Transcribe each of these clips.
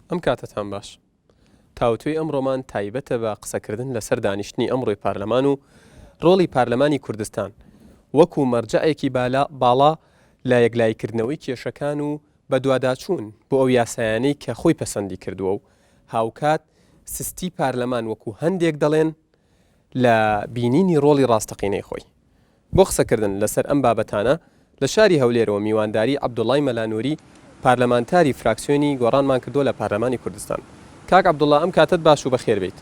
ئەم کاتەتان باش. تاوتوێی ئەمڕۆمان تایبەتە بە قسەکردن لەسەر دانیشتنی ئەمڕۆی پارلەمان و ڕۆڵی پارلەمانی کوردستان وەکو مەرجەعێکی باڵا لە یەکلاییکردنەوەی کێشەکان و بەدواداچوون بۆ ئەو یاسایانەی کە خۆی پەسەندی کردووە و هاوکات سستی پارلەمان وەکو هەندێک دەڵێن لە بینینی ڕۆڵی ڕاستەقینەی خۆی. بۆ قسەکردن لەسەر ئەم بابەتانە لە شاری هەولێرەوە میوانداری عەبدوڵای مەلا نوری پارلەمانتاری فراکسیۆنی گۆڕانمان کردووە لە پارلەمانی کوردستان. کاک عەبدوڵا ئەم کاتەت باش و بەخێر بێیت.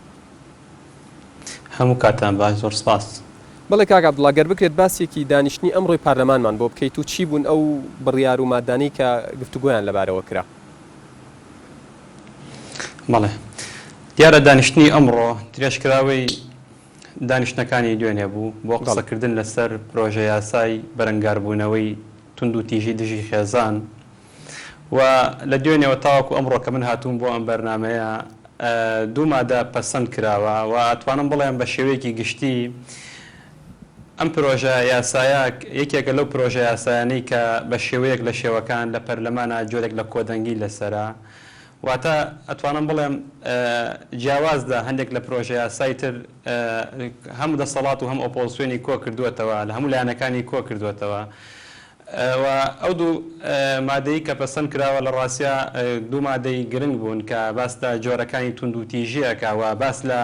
هەموو کاتتان باش زۆر سپاس. بەڵێ کاک عەبدوڵا گەر بکرێت باسێکی دانیشتنی ئەمڕۆی پارلەمانمان بۆ بکەیت و چی بوون ئەو بڕیار و مادانەی کە گفتوگۆیان لەبارەوە کرا؟ بەڵێ دیارە دانیشتنی ئەمڕۆ درێژکراوەی دانیشتنەکانی دوێنێ بوو بۆ قسەکردن لەسەر پرۆژەیاسای بەرەنگاربوونەوەی توندوتیژی دژی خێزان و لە دوێنێوە تاوەکو ئەمڕۆ کە من هاتووم بۆ ئەم بەرنامەیە دوو مادە پەسەند کراوە و ئەتوانم بڵێم بە شێوەیەکی گشتی ئەم پرۆژە یاسایە یەکێکە لەو پرۆژە یاسایانەی کە بە شێوەیەک لە شێوەکان لە پەرلەمانا جۆرێک لە کۆدەنگی لەسەرە واتە ئەتوانم بڵێم جیاواز لە هەندێک لە پرۆژە یاسای تر هەم دەسەڵات و هەم ئۆپۆزسیۆنی کۆکردووەتەوە لە هەموو لایەنەکانی کۆکردووەتەوە و ئەو دوو مادەی کە پەسەند کراوە لە ڕاستیا دوو مادەی گرنگ بوون کە باس لە جۆرەکانی توندوتیژی ئەکا و باس لە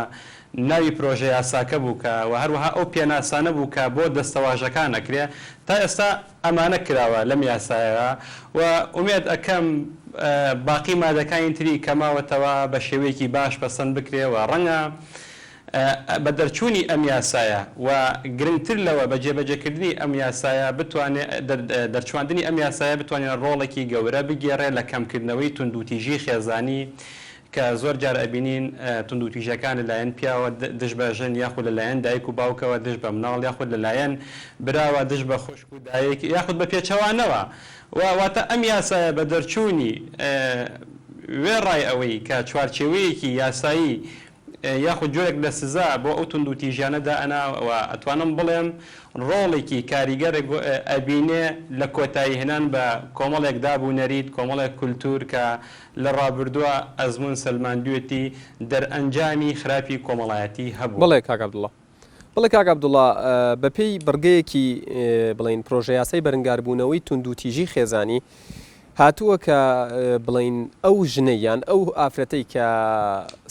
ناوی پرۆژە یاساکە بوو کە و هەروەها ئەو پێناسانە بوو کە بۆ دەستەواژەکان ئەکرێ تا ئێستا ئەمانە کراوە لەم یاسایە و ئومێد ئەکەم باقی مادەکانی تری کە ماوەتەوە بە شێوەیەکی باش پەسەند بکرێ و ڕەنگە بە دەرچوونی ئەم یاسایە و گرنگتر لەوە بە جێبەجێکردنی ئەم یاسایە بتوانێ دەرچواندنی ئەم یاسایە بتوانێ ڕۆڵێکی گەورە بگێڕێ لە کەمکردنەوەی توندوتیژی خێزانی کە زۆر جار ئەبینین توندوتیژەکان لە لایەن پیاوە دژ بە ژن یاخود لە لایەن دایک و باوکەوە دژ بە مناڵ یاخود لە لایەن براوە دژ بە خوشک و دایک یاخود بە پێچەوانەوە و واتە ئەم یاسایە بە دەرچوونی وێڕای ئەوەی کە چوارچێوەیەکی یاسایی یاخود جۆرێک لە سزا بۆ ئەو توندوتیژیانە دائەنا و ئەتوانم بڵێم ڕۆڵێکی کاریگەر ئەبینێ لە کۆتاییهێنان بە کۆمەڵێک داب و نەریت، کۆمەڵێک کولتوور کە لە ڕابردووە ئەزموون سەلماندوویەتی دەرئەنجامی خراپی کۆمەڵایەتی هەبووە. بەڵێ کاک عەبدوڵا. بەڵێ کاک عەبدوڵا، بەپێی بڕگەیەکی بڵێین پرۆژەیاسای بەرنگاربوونەوەی توندوتیژی خێزانی هاتووە کە بڵێین ئەو ژنەی یان ئەو ئافرەتەی کە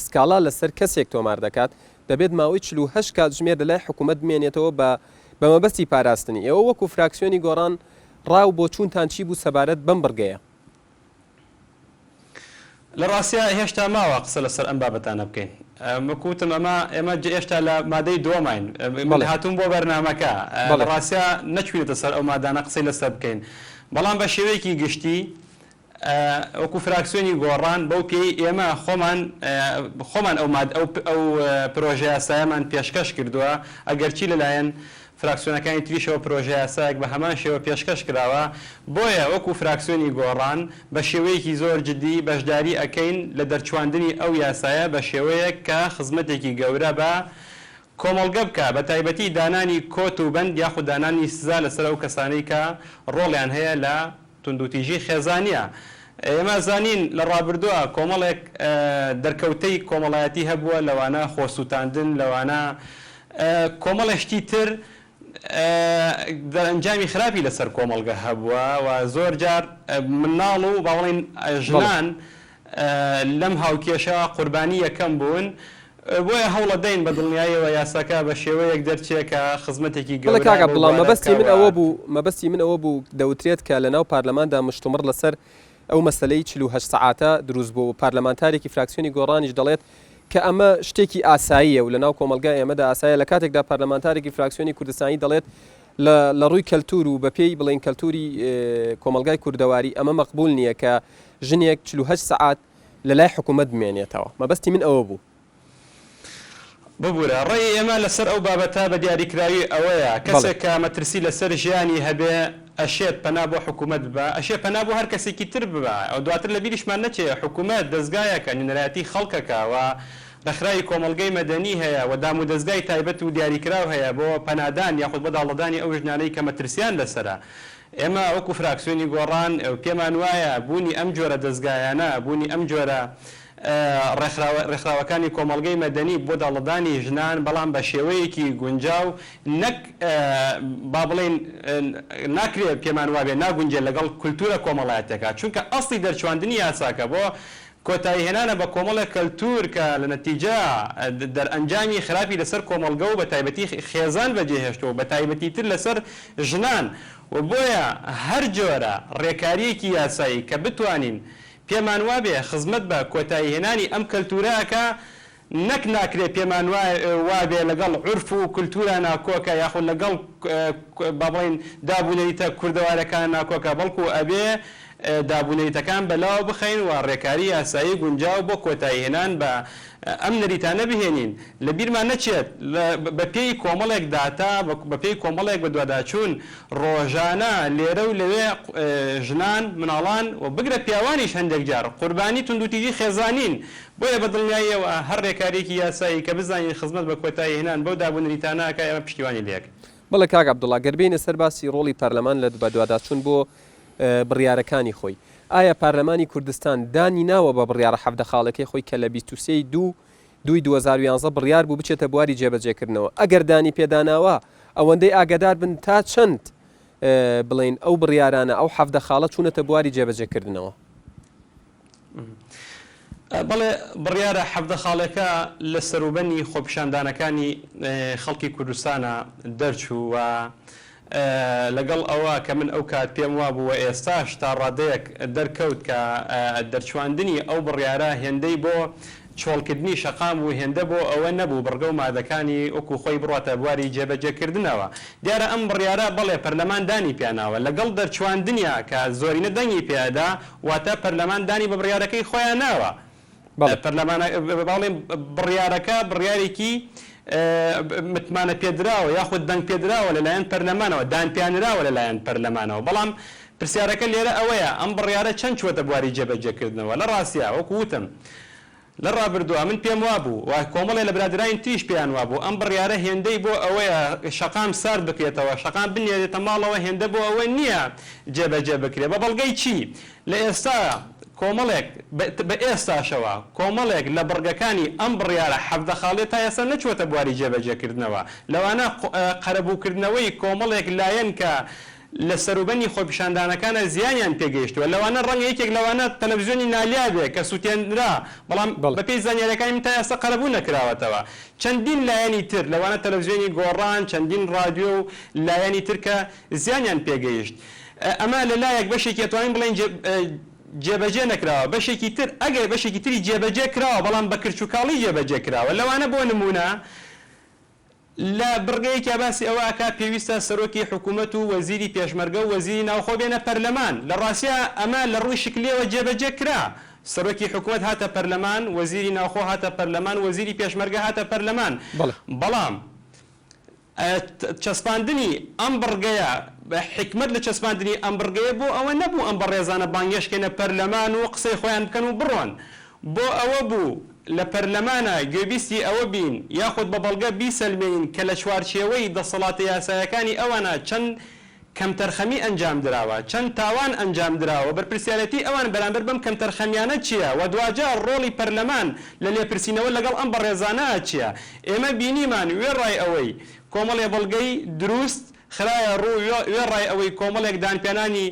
سکاڵا لەسەر کەسێک تۆمار دەکات دەبێت ماوەی 48 کاتژمێر لەلای حکوومەت بمێنێتەوە بە بە مەبەستی پاراستنی. ئێوە وەکو فراکسیۆنی گۆڕان ڕا و بۆچوونتان چی بوو سەبارەت بەم بڕگەیە؟ لە ڕاستیا هێشتا ماوە قسە لەسەر ئەم بابەتانە بکەین. وەکو وتم ئەمە ئێمە هێشتا لە مادەی دووەماین. من هاتووم بۆ بەرنامەکە. لە ڕاستیا نەچووینەتە سەر ئەو مادانە قسەی لەسەر بکەین. بەڵام بە شێوەیەکی گشتی وەکو فراکسیۆنی گۆڕان بەو پێیەی ئێمە خۆمان خۆمان ئەو ماد ئەو ئەو پرۆژەیاسایەمان پێشکەش کردووە ئەگەرچی لەلایەن فراکسیۆنەکانی تریشەوە پرۆژەیاسایەک بە هەمان شێوە پێشکەش کراوە، بۆیە وەکو فراکسیۆنی گۆڕان بە شێوەیەکی زۆر جدی بەشداری ئەکەین لە دەرچواندنی ئەو یاسایە بە شێوەیەک کە خزمەتێکی گەورە بە کۆمەڵگە بکا بە تایبەتی دانانی کۆت و بەند یاخود دانانی سزا لەسەر ئەو کەسانەی کە ڕۆڵیان هەیە لە توندوتیژی خێزانیە. ئێمە ئەزانین لە ڕابردووە کۆمەڵێک دەرکەوتەی کۆمەڵایەتی هەبووە لەوانە خۆسووتاندن، لەوانە کۆمەڵێ شتی تر دەرئەنجامی خراپی لەسەر کۆمەڵگە هەبووە و زۆر جار منداڵ و با بڵێین ژنان لەم هاوکێشە قوربانی یەکەم بوون، بۆیە هەوڵەدەین بە دڵنیاییەوە یاساکە بە شێوەیەک دەرچێ کە خزمەتێکی بەڵێ گەورە کاک بەو عەبدوڵا بوارە مەبەستی بکا من و. ئەوە بوو مەبەستی من ئەوە بوو دەوترێت کە لەناو پارلەماندا مشتومڕ لەسەر ئەو مەسەلەی 48 سەعاتە دروست بووە و پارلەمانتارێکی فراکسیۆنی گۆڕانیش دەڵێت کە ئەمە شتێکی ئاساییە و لەناو کۆمەڵگای ئێمەدا ئاسایە لە کاتێکدا پارلەمانتارێکی فراکسیۆنی کوردستانی دەڵێت لە لە ڕووی کەلتور و بەپێی بڵێین کەلتوری کۆمەڵگای کوردەواری ئەمە مەقبول نییە کە ژنێک 48 سەعات لە لای حکوومەت بمێنێتەوە. مەبەستی من ئەوە بوو. ببورە، ڕەئی ئێمە لەسەر ئەو بابەتە بە دیاریکراوی ئەوەیە، کەسێک کە مەترسی لەسەر ژیانی هەبێ ئەشێت پەنا بۆ حکوومەت ببا، ئەشێ پەنا بۆ هەر کەسێکی تر ببا. دواتر لە بیریشمان نەچێ حکوومەت دەزگایەکە نوێنەرایەتی خەڵکەکە و ڕێکخراوی کۆمەڵگەی مەدەنی هەیە و دامودەزگای تایبەت و دیاریکراو هەیە بۆ پەنادان یاخود بۆ داڵدەدانی ئەو ژنانەی کە مەترسیان لەسەرە. ئێمە وەکو فراکسیۆنی گۆڕان پێمان وایە بوونی ئەم جۆرە دەزگایانە، بوونی ئەم جۆرە ڕێکخراوە ڕێکخراوەکانی کۆمەڵگەی مەدەنی بۆ داڵدەدانی ژنان بەڵام بە شێوەیەکی گونجاو نەک با بڵێین ناکرێ پێمان وابێ ناگونجێ لەگەڵ کولتوورە کۆمەڵایەتیەکە چونکە ئەسڵی دەرچواندنی یاساکە بۆ کۆتاییهێنانە بە کۆمەڵێک کەلتوور کە لە نەتیجە دەرئەنجامی خراپی لەسەر کۆمەڵگە و بەتایبەتی خێزان بەجێهێشتووە و بەتایبەتیتر لەسەر ژنان و بۆیە هەر جۆرە ڕێکارییەکی یاسایی کە بتوانین پێمان وابێ خزمەت بە کۆتاییهێنانی ئەم کەلتوورە ئەکا نەک ناکرێ پێمان وابێ لەگەڵ عورف و کولتوورا ناکۆکە یاخود لەگەڵ با بڵێین داب و نەریتە کوردەوارەکان ناکۆکە بەڵکو ئەبێ داب و نەریتەکان بەلاوە بخەین و ڕێکاری یاسایی گونجاو بۆ کۆتاییهێنان بە ئەم نەریتانە بهێنین. لە بیرمان نەچێت بە پێی کۆمەڵێک داتا، بە پێی کۆمەڵێک بەدواداچوون ڕۆژانە لێرە و لەوێ ژنان، مناڵان و بگرە پیاوانیش هەندێک جار قوربانی توندوتیژی خێزانین. بۆیە بە دڵنیاییەوە هەر رێکارییەکی یاسایی کە بزانین خزمەت بە کۆتاییهێنان بەو دابونەریتانە ئەکا ئێمە پشتیوانی لێ ئەکەین. بەڵێ کاک عەبدوڵا، گەر بێینە سەر باسی ڕۆڵی پەرلەمان لە بەدواداچوون بۆ بڕیارەکانی خۆی، ئایا پارلەمانی کوردستان دانی ناوە بە بڕیارە 17 خاڵەکەی خۆی کە لە 23 ی دوو دووی 2011 بڕیار بوو بچێتە بواری جێبەجێکردنەوە؟ ئەگەر دانی پێداناوە ئەوەندەی ئاگادار بن تا چەند بڵێین ئەو بڕیارانە ئەو 17 خاڵە چوونەتە بواری جێبەجێکردنەوە؟ بەڵێ بڕیارە 17 خاڵێکە لە سەروبەنی خۆپیشاندانەکانی خەڵکی کوردستانە دەرچوو و لەگەڵ ئەوە کە من ئەو کات پێم وابوو و ئێستاش تا ڕادەیەک دەرکەوت کە دەرچواندنی ئەو بڕیارە هێندەی بۆ چۆڵکردنی شەقام بوو هێندە بۆ ئەوە نەبوو بڕگە و مادەکانی وەکو خۆی بڕواتە بواری جێبەجێکردنەوە. دیارە ئەم بڕیارە بەڵێ پەرلەمان دانی پیاناوە لەگەڵ دەرچواندنیا کە زۆرینە دەنگی پێ ئەدا واتە پەرلەمان دانی بە بڕیارەکەی خۆیا ناوە. بەڵێ. پەرلەمانە با بڵێین بڕیارەکە بڕیارێکی متمانە پێدراوە یاخود دەنگ پێدراوە لەلایەن پەرلەمانەوە، دانپیانراوە لەلایەن پەرلەمانەوە، بەڵام پرسیارەکە لێرە ئەوەیە ئەم بڕیارە چەند چووەتە بواری جێبەجێکردنەوە؟ لە ڕاستیا وەکو وتم لە ڕابردووا من پێم وابوو و کۆمەڵێ لە برادەرانی تریش پێیان وابوو ئەم بڕیارە هێندەی بۆ ئەوەیە شەقام سارد بکرێتەوە، شەقام بنێرێتە ماڵەوە هێندە بۆ ئەوە نییە جێبەجێ بکرێ. بە بەڵگەی چی؟ لە ئێستا کۆمەڵێک، بە ئێستاشەوە کۆمەڵێک لە بڕگەکانی ئەم بڕیارە 17 خاڵیە تا ئێستا نەچووەتە بواری جێبەجێکردنەوە، لەوانە قەرەبووکردنەوەی کۆمەڵێک لایەن کە لە سەروبەنی خۆپیشاندانەکانا زیانیان پێگەیشتووە، لەوانە ڕەنگە یەکێک لەوانە تەلەفزیۆنی نالیا بێ کە سوتێنرا، بەڵام بەپێی زانیاریەکانی من تا ئێستا قەرەبوو نەکراوەتەوە. چەندین لایەنی تر لەوانە تەلەفزیۆنی گۆڕان، چەندین ڕادیۆ و لایەنی تر کە زیانیان پێگەیشت. ئەمە لە لایەک بەشێکی ئەتوانین بڵێین جێبەجێ نەکراوە، بەشێکی تر ئەگەر بەشێکی تری جێبەجێ کراوە بەڵام بە کرچ و کاڵی جێبەجێ کراوە، لەوانە بۆ نموونە لە بڕگەیەکیا باسی ئەوە ئەکا پێویستە سەرۆکی حکوومەت و وەزیری پێشمەرگە و وەزیری ناوخۆ بێنە پەرلەمان، لە ڕاستیا ئەمە لە ڕووی شکلییەوە جێبەجێ کرا، سەرۆکی حکوومەت هاتە پەرلەمان، وەزیری ناوخۆ هاتە پەرلەمان، وەزیری پێشمەرگە هاتە پەرلەمان، بەڵام چەسپاندنی ئەم بڕگەیە، حیکمەت لە چەسپاندنی ئەم بڕگەیە بۆ ئەوە نەبوو ئەم بەڕێزانە بانگهێشت کەینە پەرلەمان و قسەی خۆیان بکەن و بڕۆن، بۆ ئەوە بوو لە پەرلەمانا گوێبیستی ئەوە بین یاخود بە بەڵگە بیسەلمێنین کە لە چوارچێوەی دەسەڵاتە یاسایەکانی ئەوانا چەند کەمتەرخەمی ئەنجام دراوە، چەند تاوان ئەنجام دراوە، بەرپرسیارێتی ئەوان بەرامبەر بەم کەمتەرخەمیانە چییە و دواجار ڕۆڵی پەرلەمان لە لێپرسینەوە لەگەڵ ئەم بەڕێزانە چییە؟ ئێمە بینیمان وێڕای ئەوەی کۆمەڵێ بەڵگەی دروست خرایە ڕوو، وێڕای ئەوەی کۆمەڵێک دانپیانانی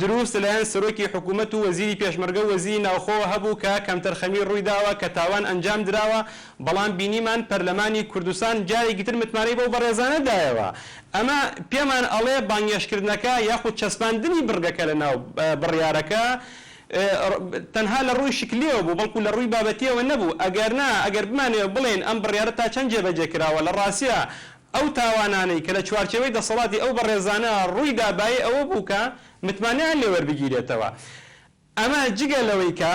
دروست لەلایەن سەرۆکی حکوومەت و وەزیری پێشمەرگە و وەزیری ناوخۆوە هەبوو کە کەمتەرخەمی ڕوویداوە، کە تاوان ئەنجام دراوە، بەڵام بینیمان پەرلەمانی کوردستان جارێکی تر متمانەی بەو بەڕێزانە دایەوە. ئەمە پێمان ئەڵێ بانگهێشتکردنەکە یاخود چەسپاندنی بڕگەکە لەناو بڕیارەکە تەنها لە ڕووی شکلییەوە بوو، بەڵکو لە ڕووی بابەتییەوە نەبوو. ئەگەرنا ئەگەر بمانەوێ بڵێین ئەم بڕیارە تا چەند جێبەجێ کراوە، لە ڕاستیا ئەو تاوانانەی کە لە چوارچێوەی دەسەڵاتی ئەو بەڕێزانە ڕووی دا بایی ئەوە بوو کە متمانەیان لێ وەربگیرێتەوە. ئەمە جگە لەوەی کە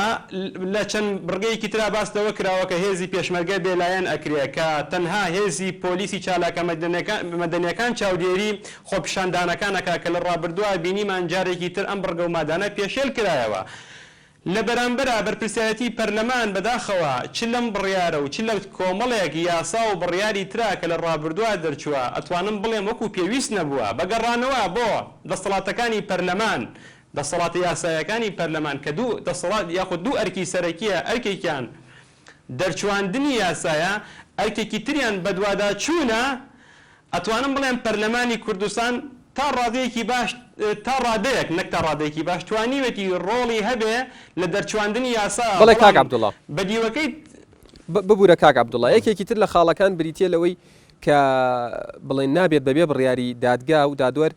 لە چەند بڕگەیەکی ترا باس لەوە کراوە کە هێزی پێشمەرگە بێ لایەن ئەکرێ کە تەنها هێزی پۆلیسی چالاکە مەدەنیەکان چاودێری خۆپیشاندانەکان ئەکا کە لە ڕابردووا بینیمان جارێکی تر ئەم بڕگە و مادانە پێشێل کرایەوە. لە بەرامبەرا بەرپرسیارێتی پەرلەمان بەداخەوە چ لەم بڕیارە و چ لە کۆمەڵێک یاسا و بڕیاری ترا کە لە ڕابردووا دەرچووە ئەتوانم بڵێم وەکو پێویست نەبووە بە گەڕانەوە بۆ دەستەڵاتەکانی پەرلەمان دەسەڵاتە یاساییەکانی پەرلەمان کە دوو دەسەڵات یاخود دوو ئەرکی سەرەکیە ئەرکێکیان دەرچواندنی یاسایە ئەرکێکی تریان بەدواداچوونە ئەتوانم بڵێم پەرلەمانی کوردستان تا ڕادەیەکی باش تا ڕادەیەک نەک تا ڕادەیەکی باش توانیوێتی ڕۆڵی هەبێ لە دەرچواندنی یاسا بەڵێ کاک بەڵام عەبدوڵا. بە دیوەکەی. ببورە کاک عەبدوڵا یەکێکی تر لە خاڵەکان بریتیە لەوەی کە بڵێن نابێت بەبێ بڕیاری دادگا و دادوەر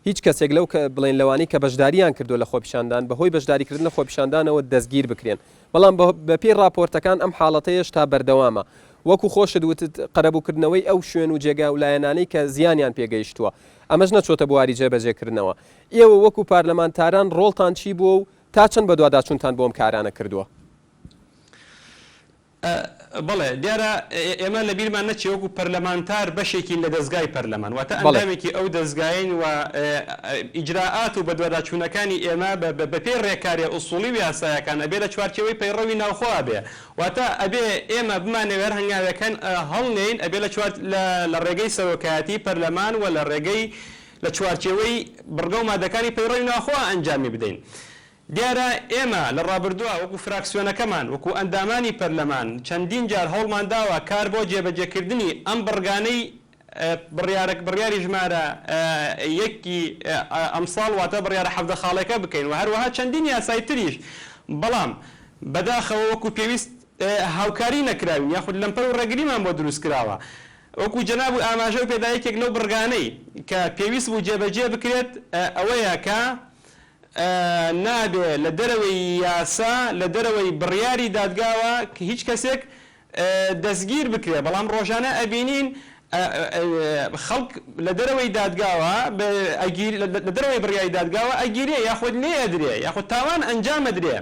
هیچ کەسێک لەو بڵێن لەوانەی کە بەشداریان کردووە لە خۆپیشاندان بەهۆی بەشداریکردن لە خۆپیشاندانەوە دەستگیر بکرێن بەڵام بەپێی ڕاپۆرتەکان ئەم حاڵەتە هێشتا بەردەوامە وەکو خۆشت وتت قەرەبووکردنەوەی ئەو شوێن و جێگا و لایەنانەی کە زیانیان پێگەیشتووە ئەمەش نەچۆتە بواری جێبەجێکردنەوە ئێوە وەکو پارلەمانتاران ڕۆڵتان چی بووە و تا چەند بەدواداچوونتان بۆ ئەم کارانە کردووە؟ بەڵێ، دیارە ئێمە لە بیرمان نەچێ وەکو پەرلەمانتار بەشێکین لە دەزگای پەرلەمان، واتە ئەندامێکی ئەو دەزگایەین و ئیجرائات و بەدواداچوونەکانی ئێمە بەپێی رێکاریە ئوسوڵی و یاسایەکان ئەبێ لە چوارچێوەی پەیڕەوی ناوخۆ ئەبێ، واتە ئەبێ ئێمە بمانەوێ هەر هەنگاوێک هەڵنێین ئەبێ لە رێگەی سەرۆکایەتی پەرلەمان و لە رێگەی لە چوارچێوەی بڕگە و مادەکانی پەیڕەوی ناوخۆ ئەنجامی بدەین. دیارە ئێمە لە ڕابردووا وەکو فراکسیۆنەکەمان، وەکو ئەندامانی پەرلەمان چەندین جار هەوڵمان داوە کار بۆ جێبەجێکردنی ئەم بڕگانەی بڕیارە بڕیاری ژمارە یەک ی ئەمساڵ واتە بڕیارە 17 خاڵێکە بکەین و هەروەها چەندین یاسای تریش بەڵام بەداخەوە وەکو پێویست هاوکاری نەکراوین یاخود لەمپەر و ڕێگریمان بۆ دروست کراوە. وەکو جەنابت ئاماژەو پێدا یەکێک لەو بڕگانەی کە پێویست بوو جێبەجێ بکرێت ئەوەیە کە نابێ لە دەرەوەی یاسا، لە دەرەوەی بڕیاری دادگاوە هیچ کەسێک دەستگیر بکرێ، بەڵام ڕۆژانە ئەبینین خەڵک لە دەرەوەی دادگاوە لە دەرەوەی بڕیاری دادگاوە ئەگیرێ یاخود لێ ئەدرێ یاخود تاوان ئەنجام ئەدرێ،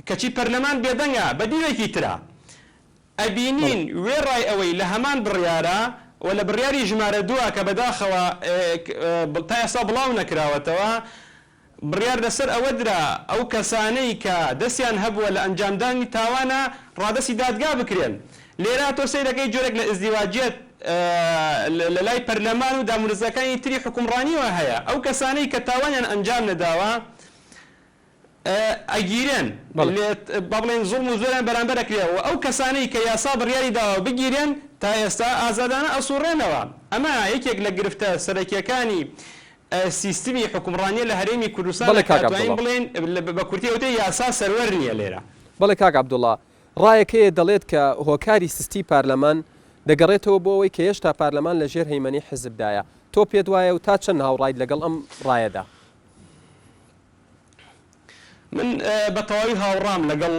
کەچی پەرلەمان بێدەنگە بە دیوێکی ترا ئەبینین وێڕای ئەوەی لە هەمان بڕیارا و لە بڕیاری ژمارە دووا کە بەداخەوە تا ئێستا بڵاو نەکراوەتەوە بڕیار لەسەر ئەوە درا ئەو کەسانەی کە دەستیان هەبووە لە ئەنجامدانی تاوانە ڕادەستی دادگا بکرێن. لێرە تۆ سەیرەکەی جۆرێک لە ئزدیواجیەت لە لای پەرلەمان و دامودەزگاکانی تری حوکمڕانیوە هەیە ئەو کەسانەی کە تاوانیان ئەنجام نەداوە ئەگیرێن، با بڵێین زوڵم و زۆریان بەرامبەر ئەکرێ و ئەو کەسانەی کە یاسا بڕیاری داوە بگیرێن تا ئێستا ئازادانە ئەسوڕێنەوە. ئەمە یەکێک لە گرفتە سەرەکییەکانی سیستمی حوکمڕانییە لە هەرێمی کوردستانە کە ئەتوانین بڵێین بە کورتی ئەوترێ یاسا سەروەر نییە لێرە. بەڵێ کاک عەبدوڵا، ڕایەک هەیە دەڵێت کە هۆکاری سستی پارلەمان دەگەڕێتەوە بۆ ئەوەی کە هێشتا پارلەمان لە ژێر هەیمەنەی حزبدایە، تۆ پێت وایە و تا چەند هاوڕایت لەگەڵ ئەم ڕایەدا؟ من بە تەواوی هاوڕام لەگەڵ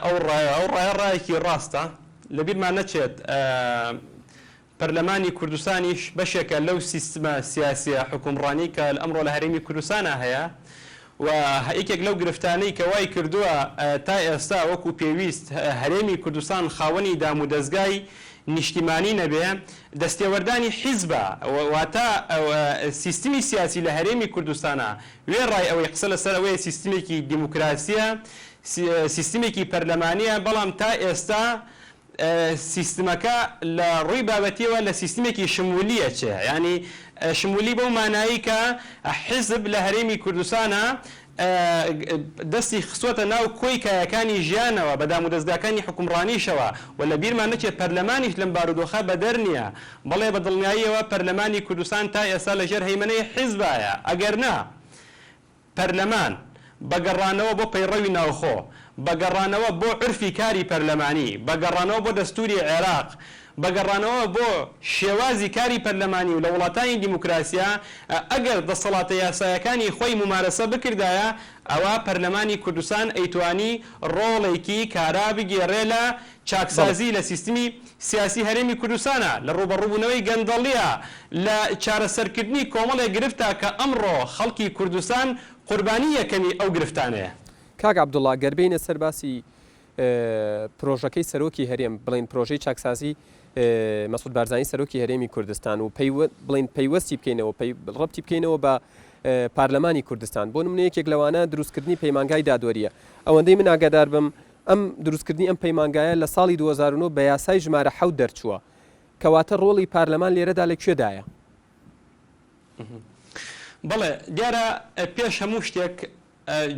ئەو ڕایە، ئەو ڕایە ڕایەکی ڕاستە، لەبیرمان نەچێت پەرلەمانی کوردستانیش بەشێکە لەو سیستمە سیاسیە حوکمڕانی کە ئەمڕۆ لە هەرێمی کوردستانا هەیە و یەکێک لەو گرفتانەی کە وای کردووە تا ئێستا وەکو پێویست هەرێمی کوردستان خاوەنی دامودەزگای نیشتیمانی نەبێ دەستێوەردانی حیزبە واتە سیستمی سیاسی لە هەرێمی کوردستانا وێڕای ئەوەی قسە لەسەر ئەوەیە سیستمێکی دیموکراسییە، سیستمێکی پەرلەمانییە، بەڵام تا ئێستا سیستمەکە لە ڕووی بابەتییەوە لە سیستمێکی شمولی ئەچێ، یانی شمولی بەو مانایەی کە حیزب لە هەرێمی کوردستانا دەستی خستووەتە ناو کۆی کایەکانی ژیانەوە بە دامودەزگاکانی حوکمڕانیشەوە و لە بیرمان نەچێت پەرلەمانیش لەم بارودۆخە بەدەر نییە. بەڵێ بە دڵنیاییەوە پەرلەمانی کوردستان تا ئێستا لە ژێر هەیمەنەی حیزبایە، ئەگەر نا پەرلەمان بە گەڕانەوە بۆ پەیڕەوی ناوخۆ، بە گەڕانەوە بۆ عورفی کاری پەرلەمانی، بە گەڕانەوە بۆ دەستووری عێراق، بە گەڕانەوە بۆ شێوازی کاری پەرلەمانی و لە وڵاتانی دیموکراسیا ئەگەر دەسەڵاتە یاسایەکانی خۆی مومارەسە بکردایە ئەوا پەرلەمانی کوردستان ئەیتوانی ڕۆڵێکی کارا بگێڕێ لە چاکسازی لە سیستمی سیاسی هەرێمی کوردستانا، لە ڕووبەڕووبوونەوەی گەندەڵییا، لە چارەسەرکردنی کۆمەڵێک گرفتا کە ئەمڕۆ خەڵکی کوردستان قوربانی یەکەمی ئەو گرفتانەیە. کاک عەبدوڵا گەر بێینە سەر باسی پرۆژەکەی سەرۆکی هەرێم، بڵێین پرۆژەی چاکسازی مەسعود بارزانی سەرۆکی هەرێمی کوردستان و بڵێین پەیوەستی بکەینەوە، ڕەبتی بکەینەوە بە. پارلەمانی کوردستان، بۆ نمونە یەکێک لەوانە دروستکردنی پەیمانگای دادوەرییە، ئەوەندەی من ئاگادار بم ئەم دروستکردنی ئەم پەیمانگایە لە ساڵی 2009 بە یاسای ژمارە حەوت دەرچووە، کەواتە ڕۆڵی پارلەمان لێرەدا لە کوێدایە؟ بەڵێ دیارە پێش هەموو شتێک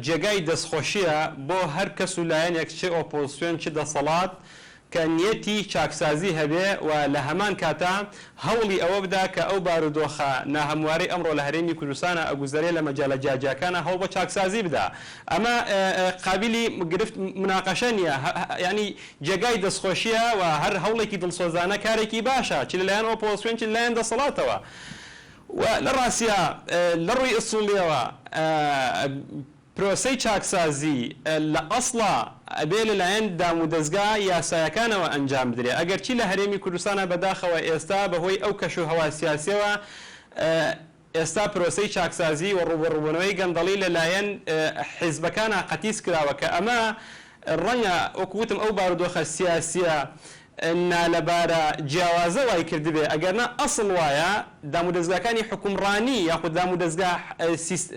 جێگای دەستخۆشییە بۆ هەر کەس و لایەنێک چ ئۆپۆزسیۆن چ دەسەڵات کە نیەتی چاکسازی هەبێ و لە هەمان کاتا هەوڵی ئەوە بدا کە ئەو بارودۆخە ناهەموارەی ئەمڕۆ لە هەرێمی کوردستانا ئەگوزەرێ لە مەجالە جیاجیاکانا هەوڵ بۆ چاکسازی بدا ئەمە قابیلی گرفت مناقەشە نیە یانی جێگای دەستخۆشییە و هەر هەوڵێکی دڵسۆزانە کارێکی باشە چ لە لایەن ئۆپۆزسیۆن چ لە لایەن دەسەڵاتەوە و لە ڕاستیا لە ڕووی ئسوڵیەوە پرۆسەی چاکسازی لە ئەسڵا ئەبێ لە لایەن دامودەزگا یاسایەکانەوە ئەنجام بدرێ ئەگەرچی لە هەرێمی کوردستانا بەداخەوە ئێستا بە هۆی ئەو کەش و هەوا سیاسیەوە ئێستا پرۆسەی چاکسازی و ڕووبەڕووبوونەوەی گەندەڵی لە لایەن حیزبەکانا قەتیس کراوە کە ئەمە ڕەنگە وەکو وتم ئەو بارودۆخە سیاسیە نالەبارە جیاوازە وای کردبێ ئەگەرنا ئەسڵ وایە دامودەزگاکانی حوکمڕانی یاخود دامودەزگا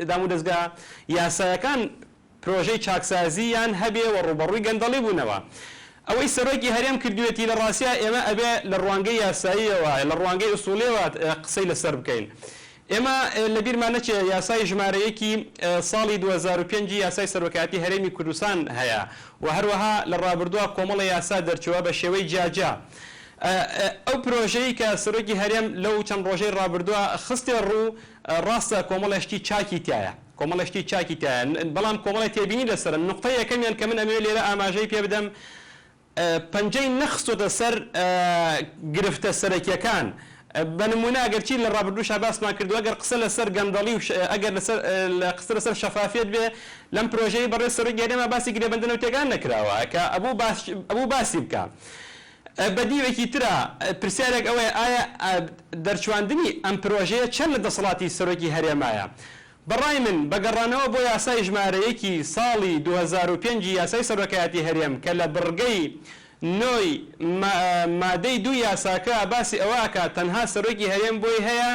دامودەزگا یاسایەکان پرۆژەی چاکسازی یان هەبێ و ڕووبەڕووی گەندەڵی بوونەوە. ئەوەی سەرۆکی هەرێم کردوێتی لە ڕاستیا ئێمە ئەبێ لە ڕوانگەی یاساییەوە لە ڕوانگەی ئوسوڵیەوە قسەی لەسەر بکەین. ئێمە لە بیرمان نەچێ یاسای ژمارە یەکی ساڵی 2005 ی یاسای سەرۆکایەتی هەرێمی کوردستان هەیە و هەروەها لە ڕابردووە کۆمەڵێ یاسا دەرچووە بە شێوەی جیاجیا. ئەو پرۆژەی کە سەرۆکی هەرێم لەو چەند ڕۆژەی ڕابردووە خستێ ڕوو ڕاستە کۆمەڵێ شتی چاکی تیایە. کۆمەڵێ شتی چاکی تیایە بەڵام کۆمەڵێ تێبینی لەسەرن نوقتەی یەکەمیان کە من ئەمەوێ لێرە ئاماژەی پێ بدەم پەنجەی نەخستۆتە سەر گرفتە سەرەکیەکان بە نمونە ئەگەرچی لە ڕابردووشا باسمان کردووە ئەگەر قسە لەسەر گەندەڵی و ئەگەر لەسەر قسە لەسەر شەفافیەت بێ لەم پرۆژەی بەڕێز سەرۆکی هەرێما باسی گرێبەندە نەوتیەکان نەکراوە کە ئەبوو باس ئەبوو باسی بکا بە دیوێکی ترا پرسیارێک ئەوەیە ئایا دەرچواندنی ئەم پرۆژەیە چەند لە دەسەڵاتی سەرۆکی هەرێمایە؟ بە ڕای من بە گەڕانەوە بۆ یاسای ژمارە یەکی ساڵی 2005 ی یاسای سەرۆکایەتی هەرێم کە لە بڕگەی نۆی مادەی دووی یاساکە باسی ئەوە ئەکات تەنها سەرۆکی هەرێم بۆی هەیە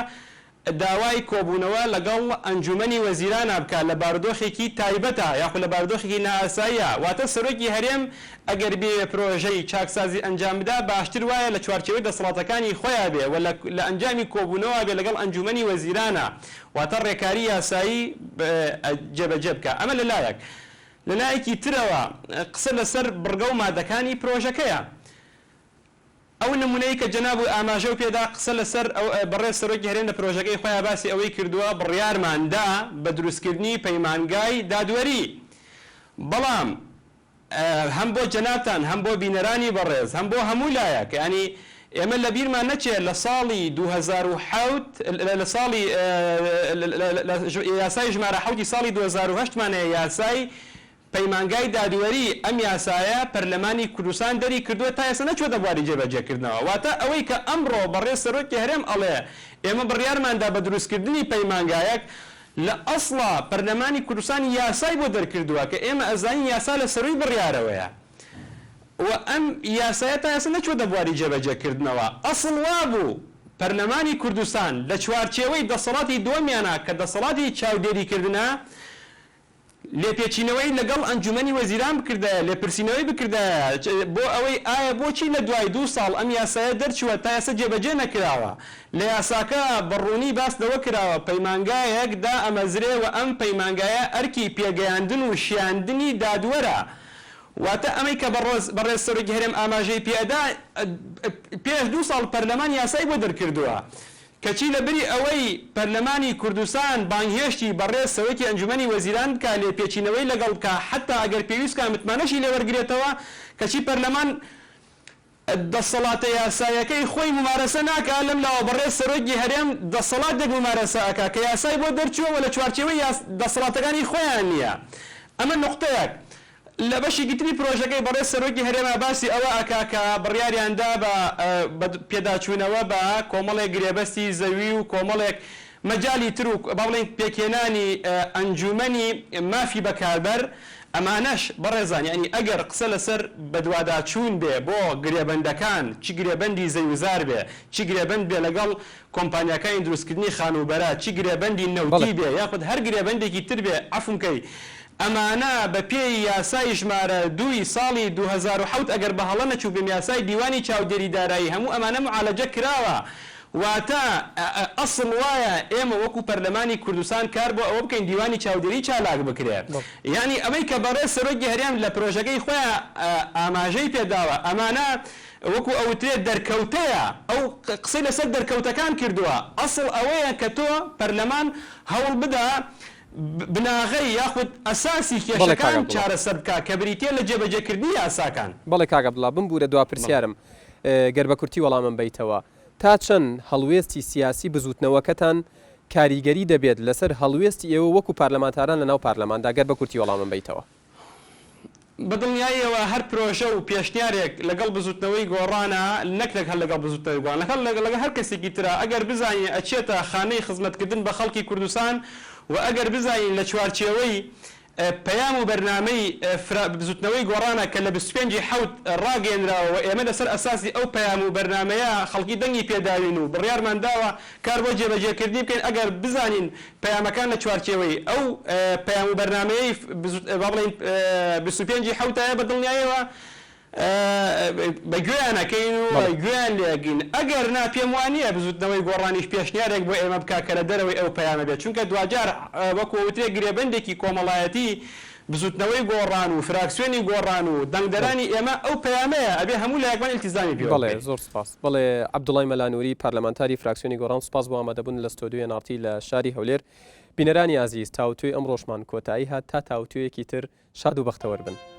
داوای کۆبوونەوە لەگەڵ ئەنجوومەنی وەزیرانا بکات لە بارودۆخێکی تایبەتا یاخود لە بارودۆخێکی نائاساییا، واتە سەرۆکی هەرێم ئەگەر بیەوێ پرۆژەی چاکسازی ئەنجام بدا باشتر وایە لە چوارچێوەی دەسەڵاتەکانی خۆیا بێ و لە ئەنجامی کۆبوونەوە بێ لەگەڵ ئەنجوومەنی وەزیرانا واتە ڕێکاری یاسایی جێبەجێ بکا ئەمە لە لایەک. لە لایەکی ترەوە قسە لەسەر بڕگە و مادەکانی پرۆژەکەیە. ئەو نمونەی کە جەنابو ئاماژەو پێدا قسە لەسەر ئەو بەڕێز سەرۆکی هەرێم لە پرۆژەکەی خۆیا باسی ئەوەی کردووە بڕیارمان دا بە دروستکردنی پەیمانگای دادوەری بەڵام هەم بۆ جەنابتان هەم بۆ بینەرانی بەڕێز هەم بۆ هەموو لایەک یانی ئێمە لە بیرمان نەچێ لە ساڵی 2007 لە ساڵی یاسای ژمارە حەوتی ساڵی 2008 مان هەیە یاسای پەیمانگای دادوەری، ئەم یاسایە پەرلەمانی کوردستان دەری کردووە تا ئێستا نەچووەتە بواری جێبەجێکردنەوە، واتە ئەوەی کە ئەمڕۆ بەڕێز سەرۆکی هەرێم ئەڵێ ئێمە بڕیارمان دا بە دروستکردنی پەیمانگایەک، لە ئەسڵا پەرلەمانی کوردستان یاسای بۆ دەرکردووە کە ئێمە ئەزانین یاسا لە سەرووی بڕیارەوەیە و ئەم یاسایە تا ئێستا نەچووەتە بواری جێبەجێکردنەوە، ئەسڵ وابوو پەرلەمانی کوردستان لە چوارچێوەی دەسەڵاتی دووەمیانا کە دەسەڵاتی چاودێریکردنە، لێپێچینەوەی لەگەڵ ئەنجومەنی وەزیران بکردایە، لێپرسینەوەی بکردایە بۆ ئەوەی ئایا بۆچی لە دوای دوو ساڵ ئەم یاسایە دەرچووە تا ئێستا جێبەجێ نەکراوە؟ لە یاساکە بە ڕوونی باس لەوە کراوە پەیمانگایەک دائەمەزرێ و ئەم پەیمانگایە ئەرکی پێگەیاندن و شیاندنی دادوەرە واتە ئەمەی کە بەڕێز سەرۆکی هەرێم ئاماژەی پێدا پێش دوو ساڵ پەرلەمان یاسای بۆ دەرکردووە کەچی لە بری ئەوەی پەرلەمانی کوردستان بانگهێشتی بەڕێز سەرۆکی ئەنجومەنی وەزیران بکا لێپێچینەوەی لەگەڵ بکا حەتا ئەگەر پێویست کا متمانەشی لێ وەرگرێتەوە کەچی پەرلەمان دەسەڵاتە یاسایەکەی خۆی مومارەسە ناکا لەم لاوە بەڕێز سەرۆکی هەرێم دەسەڵاتێک مومارەسە ئەکا کە یاسای بۆ دەرچووە وە لە چوارچێوەی دەسەڵاتەکانی خۆیان نیە ئەمە نوقتەیەک لە بەشێکی تری پرۆژەکەی بەڕێز سەرۆکی هەرێما باسی ئەوە ئەکا کە بڕیاریان دا بە بە پێداچوونەوە بە کۆمەڵێک گرێبەستی زەوی و کۆمەڵێک مەجالی تر و با بڵێین پێکهێنانی ئەنجوومەنی مافی بەکاربەر. ئەمانەش بەڕێزان یانی ئەگەر قسە لەسەر بەدواداچوون بێ بۆ گرێبەندەکان چ گرێبەندی زەویوزار بێ چ گرێبەند بێ لەگەڵ کۆمپانیاکانی دروستکردنی خانووبەرە چ گرێبەندی نەوتی بێ یاخود هەر گرێبەندێکی تر بێ عەفوم کەی ئەمانە بە پێی یاسای ژمارە دووی ساڵی 2007 ئەگەر بە هەڵە نەچووبم یاسای دیوانی چاودێری دارایی هەموو ئەمانە معالەجە کراوە واتە ئەسڵ وایە ئێمە وەکو پەرلەمانی کوردستان کار بۆ ئەوە بکەین دیوانی چاودێری چالاک بکرێ یانی ئەوەی کە بەڕێز سەرۆکی هەرێم لە پرۆژەکەی خۆیا ئاماژەی پێداوە ئەمانە وەکو ئەوترێ دەرکەوتەیە ئەو قسەی لەسەر دەرکەوتەکان کردووە ئەسڵ ئەوەیە کە تۆ پەرلەمان هەوڵ بدە بناغەی یاخود ئەساسی بەڵێ کاک کێشەکان عەبدوڵا. چارەسەر بکا کە بریتیە لە جێبەجێکردنی یاساکان. بەڵێ کاک عەبدوڵا بمبورە دوا بەڵێ. پرسیارم گەر بە کورتی وەڵامم بەیتەوە تا چەند هەڵوێستی سیاسی بزوتنەوەکەتان کاریگەری دەبێت لەسەر هەڵوێستی ئێوە وەکو پارلەمانتاران لەناو پارلەماندا گەر بە کورتی وەڵامم بەیتەوە؟ بە دڵنیاییەوە هەر پرۆژە و پێشنیارێک لەگەڵ بزوتنەوەی گۆڕانە نەک هەر لەگەڵ بزوتنەوەی گۆڕان لەگەڵ لەگەڵ هەر کەسێکی ترا ئەگەر بزانین ئەچێتە خانەی خزمەتکردن بە خەڵکی کوردستان و ئەگەر بزانین لە چوارچێوەی پەیام و بەرنامەی بزوتنەوەی گۆڕانە کە لە 25 ی حەوت ڕاگەیەنراوە و ئێمە لەسەر ئەساسی ئەو پەیام و بەرنامەیە خەڵکی دەنگی پێداوین و بڕیارمان داوە کار بۆ جێبەجێکردنی بکەین ئەگەر بزانین پەیامەکان لە چوارچێوەی ئەو پەیام و بەرنامەیەی با بڵێین 25 ی حەوتایە بە دڵنیایەوە بە گوێیان ئەکەین و گوێیان لێ ئەگرین ئەگەر نا پێم وا نییە بزوتنەوەی گۆڕانیش پێشنیارێک بۆ ئێمە بکا کە لە دەرەوەی ئەو پەیامە بێت چونکە دواجار وەکو ئەوترێ گرێبەندێکی کۆمەڵایەتی بزوتنەوەی گۆڕان و فراکسیۆنی گۆڕان و دەنگدەرانی ئێمە ئەو پەیامەیە ئەبێ هەموو لایەکمان ئیلتیزامی پێوە بەڵێ بکەین. زۆر سوپاس. بەڵێ عەبدوڵای مەلا نوری پارلەمانتاری فراکسیۆنی گۆڕان سوپاس بۆ ئامادەبوون لە ستۆدیۆی ئێن ئاڕ تی لە شاری هەولێر. بینەرانی ئازیز تاوتوێی ئەمڕۆشمان کۆتایی هات تا تاوتوێیەکی تر شاد و بەختەوەر بن.